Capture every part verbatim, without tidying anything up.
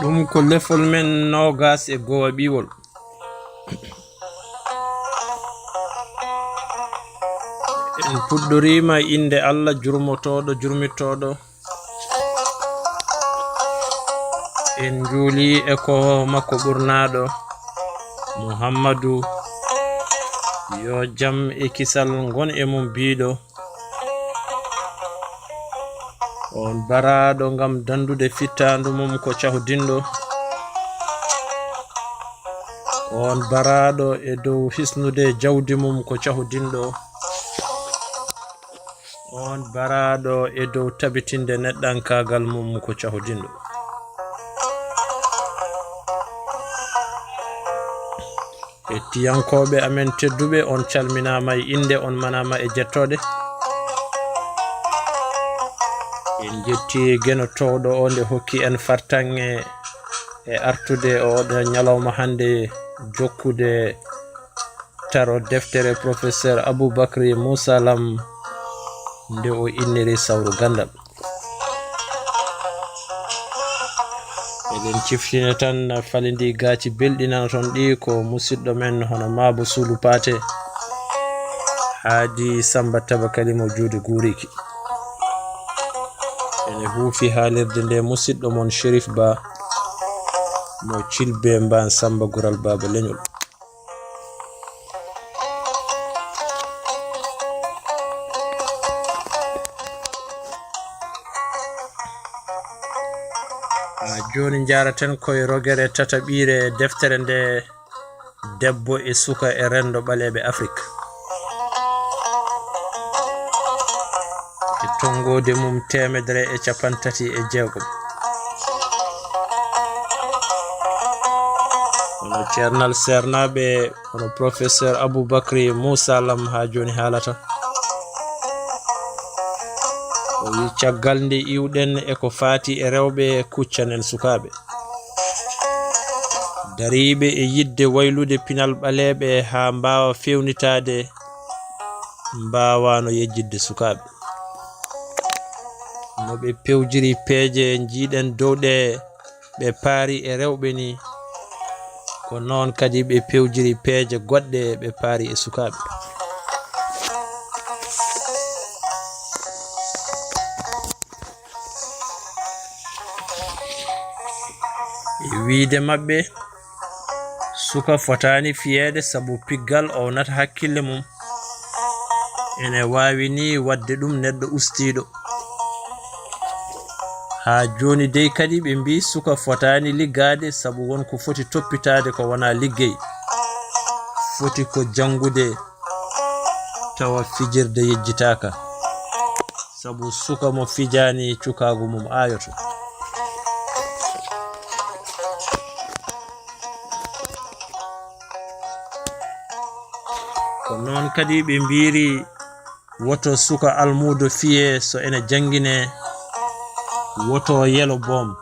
Ɗum ko lefol men noogas e gowa ɓiwol. En puɗɗoriima innde Allah jurmotooɗo, jurmitooɗo. En njuuli e ko makko ɓurnaaɗo, Muhammadu, yo jam e kisal ngon e mum biiɗo. On baraaɗo ngam danndude fittaandu mum ko cahudinɗo. On baraaɗo e dow hisnude jawdi mum ko cahudinɗo. On baraaɗo e dow tabitinde neɗɗankaagal mum ko cahudinɗo. Hettiyankooɓe amen tedduɓe, on calminaama e innde, on manaama e jettooɗe. En njetti genotooɗo o nde hokki en fartaŋŋe e artude o oɗo ñalawma hannde jokkude taro deftere Professeur Aboubacry Moussa Lam nde o inniri Sawru Ganndal. Eɗen ciftine tan falindi gaaci belɗinana toon ɗi ko musidɗo men hono Maabo Suudu Paate, Haadi Samba Tabakali mo juude guuriki. Ene huufi haalirde nde musidɗo mon Chérif Ba mo Cilbe Mbaan Samba Gural Baaba Leñol. Haa jooni njaaraten koye rogere tataɓiire deftere nde, Debbo e suka e renndo ɓaleeɓe Afrik. E tonngoode mum teemedere e cappanɗe tati e jeegom. Hono ceernal seernaaɓe, hono Professeur Aboubacry Moussa Lam haa jooni haalata. O wi, caggal nde iwɗen e ko faati e rewɓe, kuccanen sukaaɓe. Dariiɓe e yiɗde waylude pinal ɓaleeɓe haa mbaawa feewnitaade, mbaawaano yejjitde sukaaɓe. No ɓe pewjiri peeje njiiɗen dow ɗe ɓe paari e rewɓe ni, ko noon kadi ɓe pewjiri peeje goɗɗe ɓe paari e sukaaɓe. E wiyde maɓɓe, suka fotaani fiyeede sabu piggal ownata hakkille mum. Ene waawi ni waɗde ɗum neɗɗo ustiiɗo. Haa jooni dey kadi ɓe mbii suka fotaani liggaade sabu won ko foti toppitaade ko wonaa liggey. Foti ko janngude tawa fijirde yejjitaaka. Sabu suka mo fijaani cukaagu mum aayoto. Ko noon kadi ɓe mbiiri woto suka almuudo fiye so ene janngine, woto yelo boom.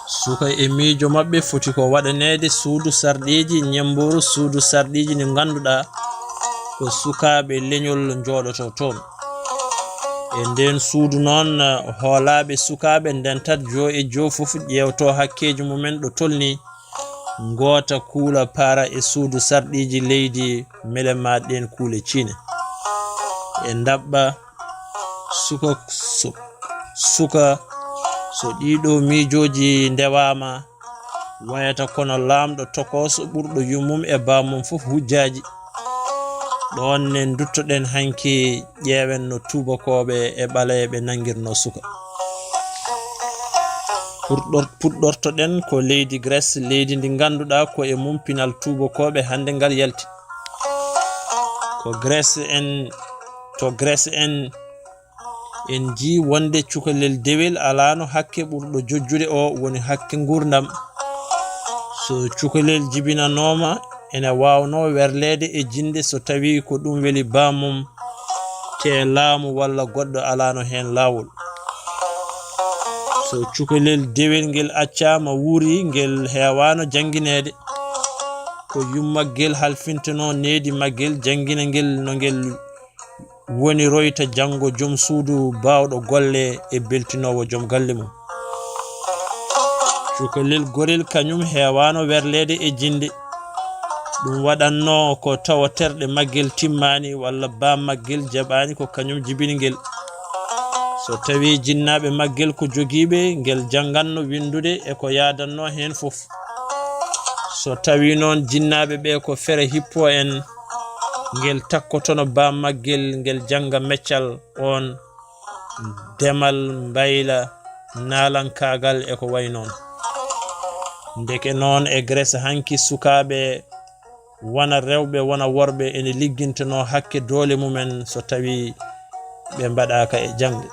Suka e miijo maɓɓe foti ko waɗaneede suudu sarɗiiji, ñemmbooru suudu sarɗiiji ndi ngannduɗaa ko sukaaɓe leñol njooɗotoo toon. E ndeen suudu noon, hoolaaɓe sukaaɓe ndentat joo e joo fof ƴeewtoo hakkeeji mumen ɗo tolnii, ngoota kuula paara e suudu sarɗiiji leydi, mele ma ɗeen kuule ciine. E ndaɓɓa suka so, suka so ɗiiɗoo miijooji ndewaama, wayata kono laamɗo tokooso ɓurɗo yummum e bammum fof hujjaaji. Ɗoon ne nduttoɗen hanki, ƴeewen no tuubakooɓe e ɓaleeɓe nanngirnoo suka. Puɗɗor-, puɗɗortoɗen ko leydi Grèce, leydi ndi ngannduɗaa ko e mum pinal tuubakooɓe hannde ngal yalti. Ko Grèce en, to Grèce en, en njii wonde cukalel dewel alaano hakke ɓurɗo jojjude o woni hakke nguurndam. So cukalel jibinanooma, ene waawnoo werleede e jinnde so tawii ko ɗum weli bammum, tee laamu walla goɗɗo alaano heen laawol. So cukalel dewel ngel accaama wuuri, ngel heewaano janngineede. Ko yummaggel halfintenoo needi maggel, janngina ngel no ngel woni royta janngo joom suudu baawɗo golle e beltinoowo joom galle mum. Cukalel gorel kañum heewaano werleede e jinnde. Ɗum waɗannoo ko tawa terɗe maggel timmaani walla baa maggel jaɓaani ko kañum jibini ngel. So tawii jinnaaɓe maggel ko jogiiɓe, ngel jannganno winndude e ko yaadannoo heen fof. So tawii noon jinnaaɓe ɓe ko fere hippo en, ngel takkotono baa maggel, ngel jannga meccal oon, demal, mbayla, naalankaagal e ko wayi noon. Ndeke noon e Grèce hanki sukaaɓe wona rewɓe wona worɓe ene liggintonoo hakke doole mumen so tawii ɓe mbaɗaaka e jaŋde.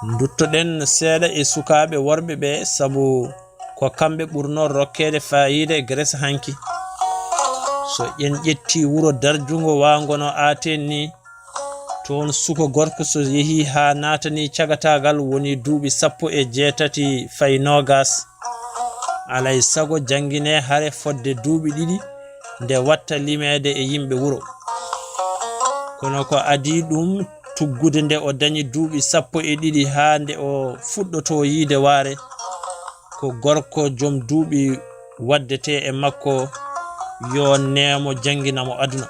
Nduttoɗen seeɗa e sukaaɓe worɓe ɓe sabu ko kamɓe ɓurnoo rokkeede faayiida e Grèce hanki. So en ƴetti wuro darjungo waango no Aten ni, toon suka gorko so yehii haa naatanii cagataagal woni duuɓi sappo e jeetati fay noogas, alay sago jannginee hare fodde duuɓi ɗiɗi nde watta limeede e yimɓe wuro. Kono ko adii ɗum tuggude nde o dañi duuɓi sappo e ɗiɗi haa nde o fuɗɗotoo yiide waare, ko gorko joom duuɓi waddetee e makko yo neemo janngina mo aduna.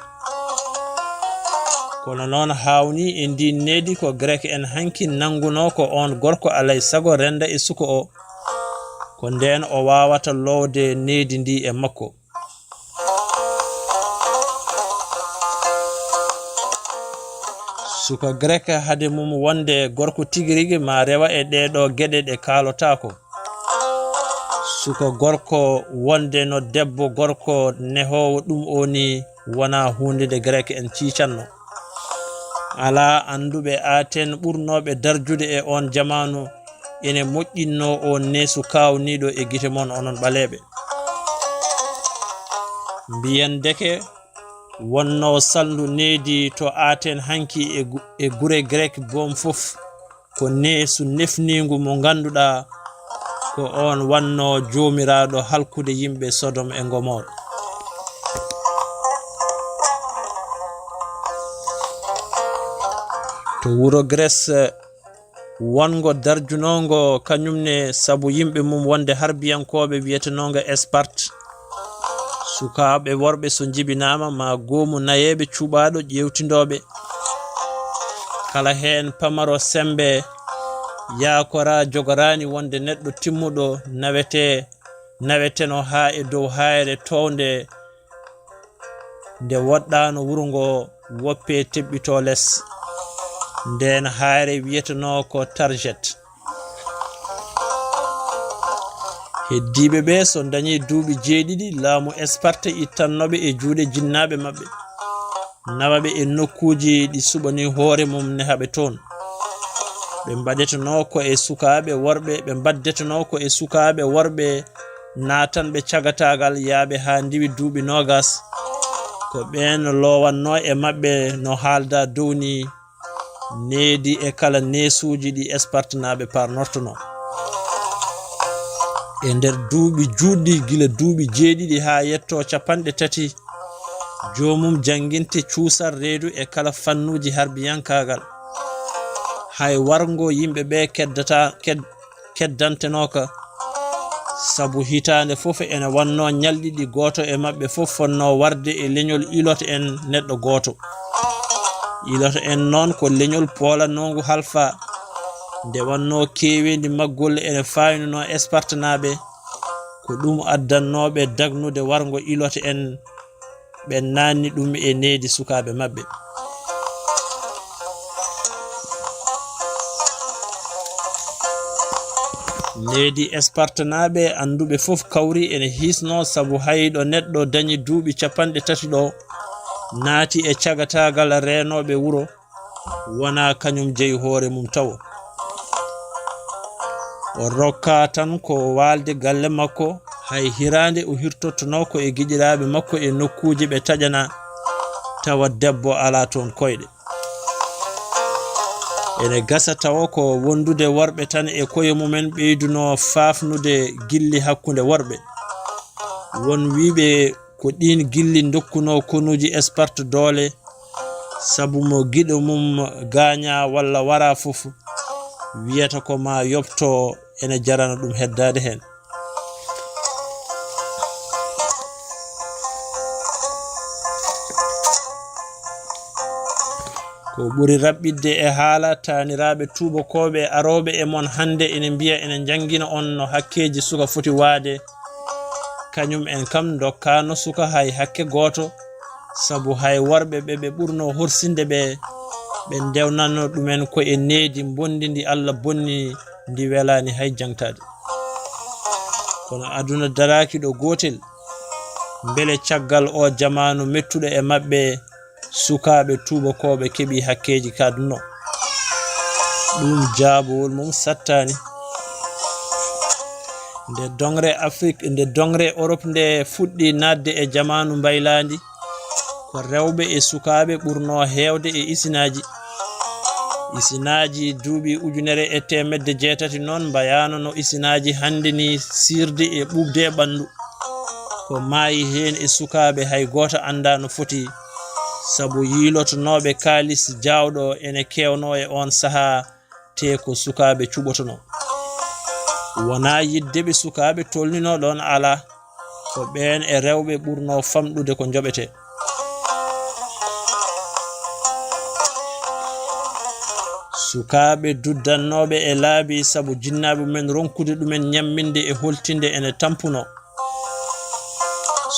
Kono noon haawnii e ndiin needi ko Grek en hanki nanngunoo ko oon gorko alay sago rennda e suka o, ko ndeen o waawata loowde needi ndi e makko. Suka Grek hade mum wonde gorko tigi rigi ma rewa e ɗee ɗoo geɗe ɗe kaalotaako. Suka gorko wonde no debbo gorko nehoowo ɗum o ni wonaa huunde nde Grek en ciicanno. Alaa annduɓe Aten ɓurnooɓe darjude e oon jamaanu ene moƴƴinnoo oon neesu kaawniiɗo e gite mon onon ɓaleeɓe. Mbiyen ndeke wonnoo salndu needi to Aten hanki e gu-, e gure Grek boom fof ko neesu nefniingu mo ngannduɗaa ko oon wannoo joomiraaɗo halkude yimɓe Sodom e Gomor. To wuro Grèce wonngo darjunoongo kañum ne sabu yimɓe mum wonde harbiyankooɓe wiyetenoongo Esparte. Sukaaɓe worɓe so njibinaama ma goomu nayeeɓe cuɓaaɗo ƴeewtindooɓe. Kala heen pamaro semmbe yaakora jogoraani wonde neɗɗo timmuɗo nawetee, naweteno haa e dow haayre toownde nde woɗɗaano wuro ngo woppee teɓɓitoo les. Ndeen haayre wiyetenoo ko Tarjet. Heddiiɓe ɓe so ndañii duuɓi jeeɗiɗi, laamu Esparte ittanno ɓe e juuɗe jinnaaɓe maɓɓe, nawa ɓe e nokkuuji ɗi suɓanii hoore mum neha ɓe toon. Ɓe mbaɗetenoo ko e sukaaɓe worɓe, ɓe mbaddetenoo ko e sukaaɓe worɓe naatanɓe cagataagal yaaɓe haa ndiwi duuɓi noogas. Ko ɓeen loowannoo e maɓɓe no haaldaa dow nii, needi e kala neesuuji ɗi Espartanaaɓe parnortonoo. E nder duuɓi juutɗi, gila duuɓi jeeɗiɗi haa yettoo capanɗe tati, joomum jannginte cuusal reedu e kala fannuuji harbiyankaagal. Hay warngo yimɓe ɓe keddata, ked-, keddantenooka, sabu hitaande fof ene wannoo ñalɗi ɗi gooto e maɓɓe fof fotnoo warde e leñol Ilot en neɗɗo gooto. Ilot en noon ko leñol poolanoongu halfa, nde wannoo keeweendi maggol ene faaynunoo Espartanaaɓe, ko ɗum addannoo ɓe dagnude warngo Ilot en, ɓe naanni ɗum e needi sukaaɓe maɓɓe. Needi Espartanaaɓe annduɓe fof kawri ene hiisnoo, sabu hay ɗo neɗɗo dañi duuɓi capanɗe tati ɗo, naati e cagataagal reenooɓe wuro, wonaa kañum jeyi hoore mum tawo. O rokkaa tan ko waalde galle makko, hay hiraande o hirtottonoo ko e giƴiraaɓe makko e nokkuuji ɓe taƴanaa, tawa debbo alaa toon koyɗe. Ene gasa tawa ko wondude worɓe tan e koye mumen ɓeydunoo faafnude gilli hakkunde worɓe. Won wiyɓe ko ɗiin gilli ndokkunoo konuuji Esparte doole, sabu mo giɗo mum gaañaa walla waraa fof, wiyata ko maa yoɓto ene jarano ɗum heddaade heen. Ko ɓuri raɓɓiɗde e haala, taaniraaɓe tuubakooɓe arooɓe e mon hannde ene mbiya ene njanngina on no hakkeeji suka foti waade. Kañum en kam ndokkaano suka hay hakke gooto, sabu hay worɓe ɓe ɓe ɓurnoo horsinde ɓe, ɓe ndewnatno ɗumen ko e needi mbonndi ndi Alla bonni, ndi welaani hay jaŋtaade. Kono aduna daraaki ɗo gootel. Mbele caggal o jamaanu mettuɗo e maɓɓe, sukaaɓe tuubakooɓe keɓi hakkeeji ka aduna o? Ɗum jaabowol mum sattaani. Nde dongre Afrik, nde dongre Europe nde fuɗɗi naatde e jamaanu mbaylaandi, ko rewɓe e sukaaɓe ɓurnoo heewde e isinaaji. Isinaaji duuɓi ujunere e teemedde jeetati noon mbayaano no isinaaji hannde ni siirde e ɓuuɓde e ɓanndu. Ko maayi heen e sukaaɓe hay gooto anndaa no foti, sabu yiilotonooɓe kaalis jaawɗo ene keewnoo e oon sahaa, tee ko sukaaɓe cuɓotonoo. Wonaa yiɗde ɓe sukaaɓe tolninoo ɗoon, alaa, ko ɓeen e rewɓe ɓurnoo famɗude ko njoɓetee. Sukaaɓe duddannooɓe e laabi sabu jinnaaɓe mumen ronkude ɗumen ñamminde e holtinde ene tampunoo.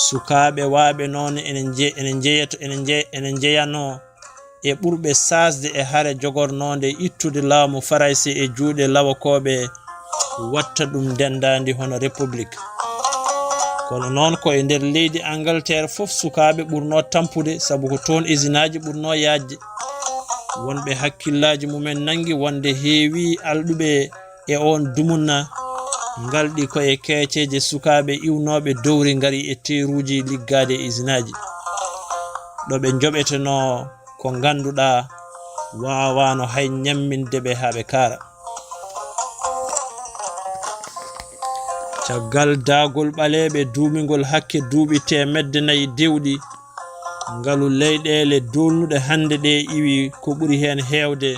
Sukaaɓe waaɓe noon ene nje-, ene njeyato-, ene nje-, ene njeyanoo e ɓurɓe saasde e hare jogornoonde ittude laamu Farayse e juuɗe lawakooɓe, watta ɗum ndenndaandi hono Republik. Kono noon ko e nder leydi Angleterre fof sukaaɓe ɓurnoo tampude, sabu ko toon isinaaji ɓurnoo yaajde. Wonɓe hakkillaaji mumen nanngi wonde heewi alɗuɓe e oon dumunna, ngalɗi ko e keeceeje sukaaɓe iwnooɓe dowri ngari e teeruuji liggaade e isinaaji. Ɗo ɓe njoɓetenoo ko ngannduɗaa waawaano hay ñamminde ɓe haa ɓe kaara. Caggal daagol ɓaleeɓe duumingol hakke duuɓi teemedde nayi dewɗi, ngalu leyɗeele doolnuɗe hannde ɗe iwi ko ɓuri heen heewde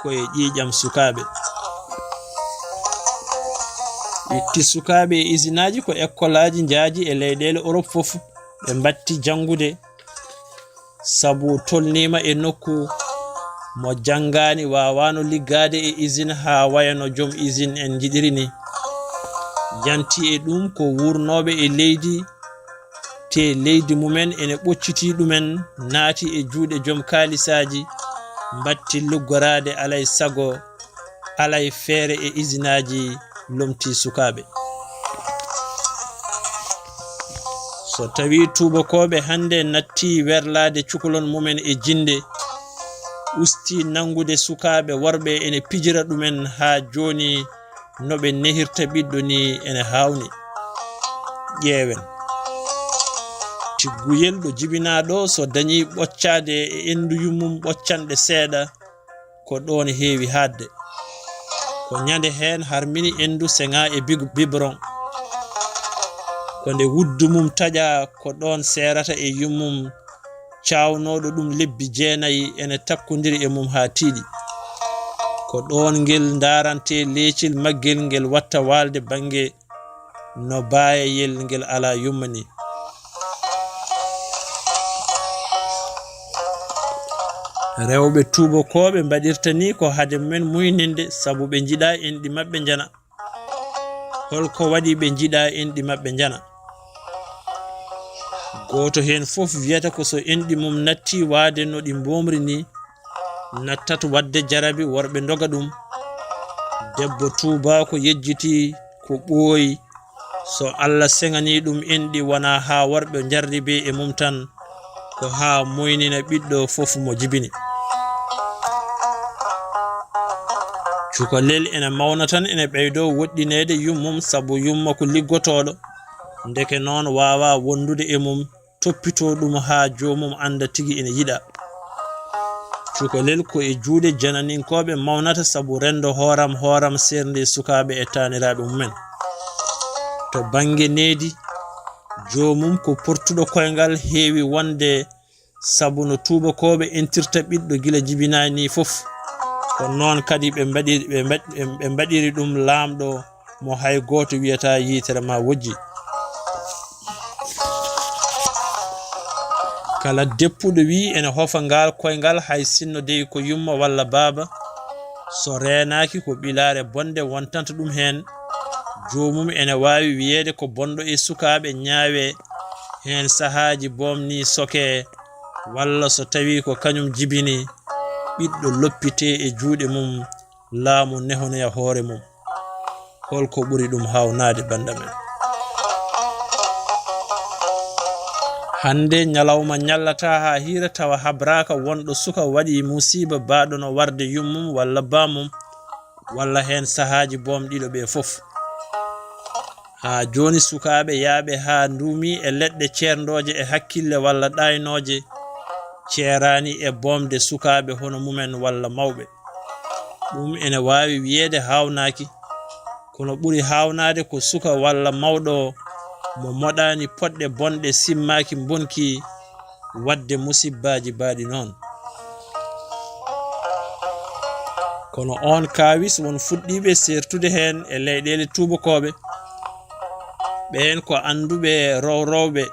ko e ƴiiƴam sukaaɓe. Itti sukaaɓe e isinaaji ko ekkolaaji njaaji e leyɗeele Europe fof, ɓe mbatti janngude. Sabu tolniima e nokku mo janngaani waawaano liggaade e usine haa waya no joom usine en njiɗiri ni. Yanti e ɗum ko wuurnooɓe e leydi, te leydi mumen ene ɓoccitii ɗumen, naati e juuɗe joom kaalisaaji, mbatti luggoraade alay sago, alay feere e isinaaji lomtii sukaaɓe. So tawii tuubakooɓe hannde nattii werlaade cukalon mumen e jinnde, ustii nanngude sukaaɓe worɓe ene pijira ɗumen haa jooni, no ɓe nehirta ɓiɗɗo ni ene haawni. Ƴeewen. Tigguyel ɗo jibinaa ɗo so dañii ɓoccaade e enndu yummum ɓoccanɗe seeɗa, ko ɗoon heewi haaɗde. Ko ñande heen harmini enndu seŋaa e big-, biberon. Ko nde wuddu mum taƴaa, ko ɗoon seerata e yummum caawnooɗo ɗum lebbi jeenayi ene takkondiri e mum haa tiiɗi. Ko ɗoon ngel ndaarantee leecel maggel ngel watta waalde bannge no baayeyel ngel alaa yumma ni. Rewɓe tuubakooɓe mbaɗirta ni ko hade mumen muyninde, sabu ɓe njiɗaa enɗi maɓɓe njana. Holko waɗi ɓe njiɗaa enɗi maɓɓe njana? Gooto heen fof wiyata ko so enɗi mum natti waade no ɗi mboomri ni, nattat waɗde jarabi, worɓe ndoga ɗum. Debbo tuubaako yejjiti ko ɓooyi, so Alla seŋanii ɗum enɗi wonaa haa worɓe njarribe e mum tan, ko haa moynina ɓiɗɗo fof mo jibini. Cukalel ene mawna tan ene ɓeydoo woɗɗineede yummum, sabu yumma ko liggotooɗo, ndeke noon waawaa wondude e mum, toppitoo ɗum haa joomum annda tigi ene yiɗa. Cukalel ko e juuɗe jananinkooɓe mawnata, sabu renndo hooram hooram seernde sukaaɓe e taaniraaɓe mumen. To bannge needi, joomum ko portuɗo koyngal heewi wonde, sabu no tuubakooɓe entirta ɓiɗɗo gila jibinaani fof, Ko noon kadi ɓe mbaɗiri, ɓe mbaɗ-, ɓe mbaɗiri ɗum laamɗo mo hay gooto wiyata yiitere ma wojji. Kala deppuɗo wi'i ene hofa ngaal koyngal hay sinno dey ko yumma walla baaba, so reenaaki ko ɓilaare bonde wontanta ɗum heen, joomum ene waawi wiyeede ko bonɗo e sukaaɓe ñaawe heen sahaaji boom ni soke, walla so tawi ko kañum jibini, ɓiɗɗo loppitee e juuɗe mum, laamu nehonoya hoore mum. Holko ɓuri ɗum haawnaade, bannda men? Hannde ñalawma ñallata haa hiira tawa habraaka wonɗo suka waɗi musiiba baaɗo no warde yummum walla baamum, walla heen sahaaji boom ɗiɗo ɓe fof. Haa jooni sukaaɓe yaaɓe haa nduumi e leɗɗe ceerndooje e hakkille walla ɗaaynooje, ceeraani e boomde sukaaɓe hono mumen walla mawɓe. Ɗum ene waawi wiyeede haawnaaki, kono ɓuri haawnaade ko suka walla mawɗo mo moɗaani poɗɗe bonɗe simmaaki mbonki waɗde musibbaaji baaɗi noon. Kono oon kaawis won fuɗɗiiɓe seertude heen e leyɗeele tuubakooɓe. Ɓeen ko annduɓe rowrowɓe.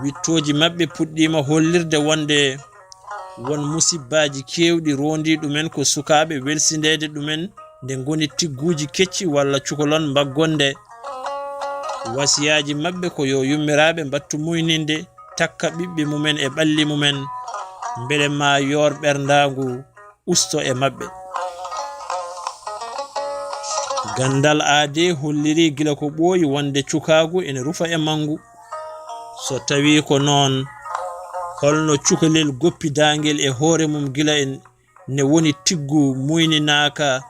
Wiɗtooji maɓɓe puɗɗiima hollirde wonde won musibbaaji keewɗi roondii ɗumen ko sukaaɓe welsindeede ɗumen nde ngoni tigguuji kecci walla cukalon mbaggonde. Wasiyaaji maɓɓe ko yo yummiraaɓe mbattu muyninde, takka ɓiɓɓe mumen e ɓalli mumen, mbele maa yoor ɓerndaangu usto e maɓɓe. Ganndal aadee hollirii gila ko ɓooyi wonde cukaagu ene rufa e manngu. So tawii ko noon, holno cukalel goppidaangel e hoore mum gila e ne woni tiggu muyninaaka,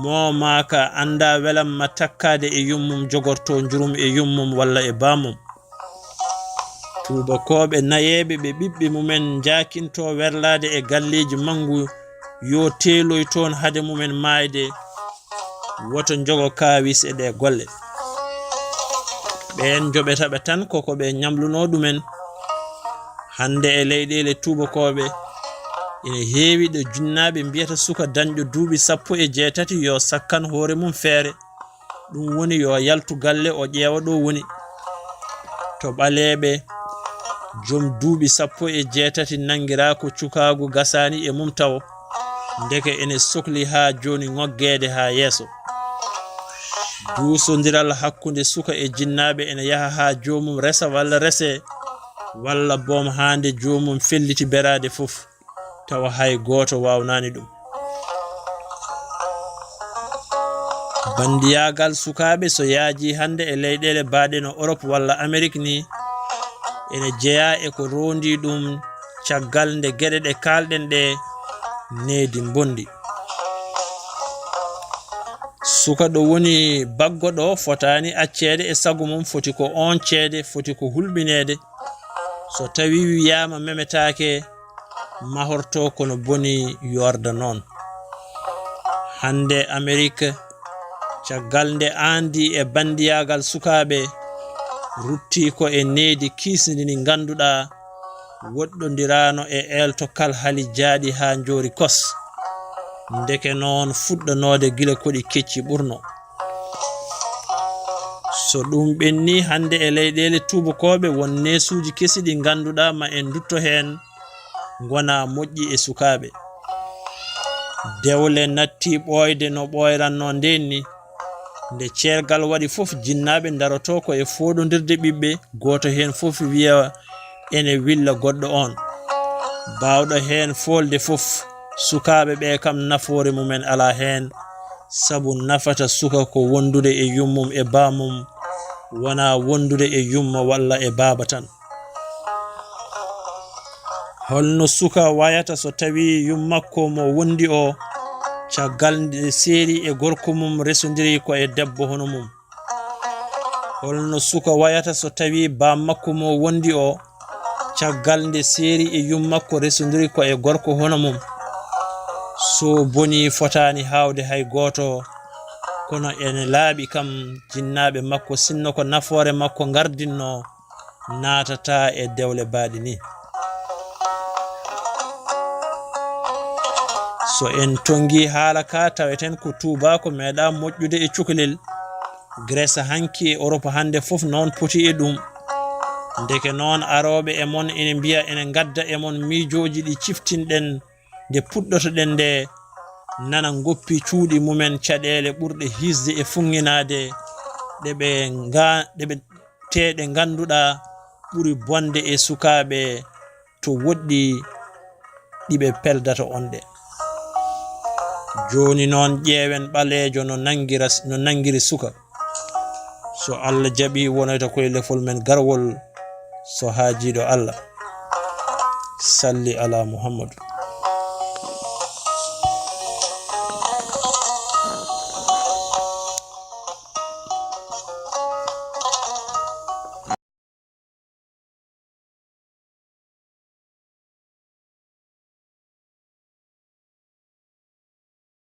moomaaka, anndaa welamma takkaade e yummum, jogortoo njurum e yummum walla e baamum? Tuubakooɓe nayeeɓe ɓe ɓiɓɓe mumen njaakintoo werlaade e galleeji manngu, yo teeloy toon hade mumen maayde, woto njogo kaawis e ɗee golle. Ɓeen njoɓeta ɓe tan ko ko ɓe ñamlunoo ɗumen. Hannde e leyɗeele tuubakooɓe, ene heewi ɗo jinnaaɓe mbiyata suka dañɗo duuɓi sappo e jeetati yo sakkan hoore mum feere. Ɗum woni yo yaltu galle o ƴeewa ɗo woni. To ɓaleeɓe, joom duuɓi sappo e jeetati nanngiraa ko cukaagu gasaani e mum tawo, ndeke ene sokli haa jooni ŋoggeede haa yeeso. Duusondiral hakkunde suka e jinnaaɓe ene yaha haa joomum resa walla resee, walla boom haa nde joomum felliti beraade fof, tawa hay gooto waawnaani ɗum. Banndiyaagal sukaaɓe so yaajii hannde e leyɗeele baaɗe no Orop walla Amerik ni, ene jeyaa e ko roondii ɗum caggal nde geɗe ɗe kaalɗen ɗe needi mbondi. Suka ɗo woni baggo ɗo fotaani acceede e sago mum, foti ko oonceede, foti ko hulɓineede. So tawii wiyaama memetaake, mahorto kono boni yoorda noon. Hannde Amerik, caggal nde aandi e banndiyaagal sukaaɓe, ruttii ko e needi kiisndi ndi ngannduɗaa woɗɗondiraano e eelto kalhali jaaɗi haa njoori kos. Ndeke noon fuɗɗanoode gila ko ɗi kecci ɓurno. So ɗum ɓenni hannde e leyɗeele tuubakooɓe won neesuuji kesi ɗi ngannduɗaa ma en ndutto heen, ngona moƴƴi e sukaaɓe. Dewle natti ɓooyde no ɓooyrannoo ndeen ni. Nde ceergal waɗi fof, jinnaaɓe ndarotoo ko e fooɗondirde ɓiɓɓe, gooto heen fof wiya ene willa goɗɗo oon. Baawɗo heen foolde fof, sukaaɓe ɓe kam nafoore mumen alaa heen, sabu nafata suka ko wondude e yummum e baamum, wonaa wondude e yumma walla e baaba tan. Holno suka wayata so tawii yummakko mo wondi o, caggal nde seeri e gorko mum resondiri ko e debbo hono mum? Holno suka wayata so tawii bammakko mo wondi o, caggal nde seeri e yummakko resondiri ko e gorko hono mum? So bonii fotaani haawde hay gooto, kono ene laaɓi kam jinnaaɓe makko, sinno ko nafoore makko ngardinno, naatata e dewle baaɗi ni. So en tonngi haala ka, taweten ko tuubaako meeɗa moƴƴude e cukalel. Grèce hanki e Europe hannde fof noon poti e ɗum. Ndeke noon arooɓe e mon ene mbiya ene ngadda e mon miijooji ɗi ciftinɗen nde puɗɗotoɗen nde, nana ngoppi cuuɗi mumen caɗeele ɓurɗe hisde e fuŋŋinaade ɗe ɓe nga-, ɗe ɓe, tee ɗe ngannduɗaa ɓuri bonde e sukaaɓe to woɗɗi ɗi ɓe peldata on ɗe. Jooni noon ƴeewen ɓaleejo no nanngira, no nanngiri suka. So Allah jaɓi wonoyta koye lefol men garwol so haajiiɗo Allah. Salli ala Muhammadu.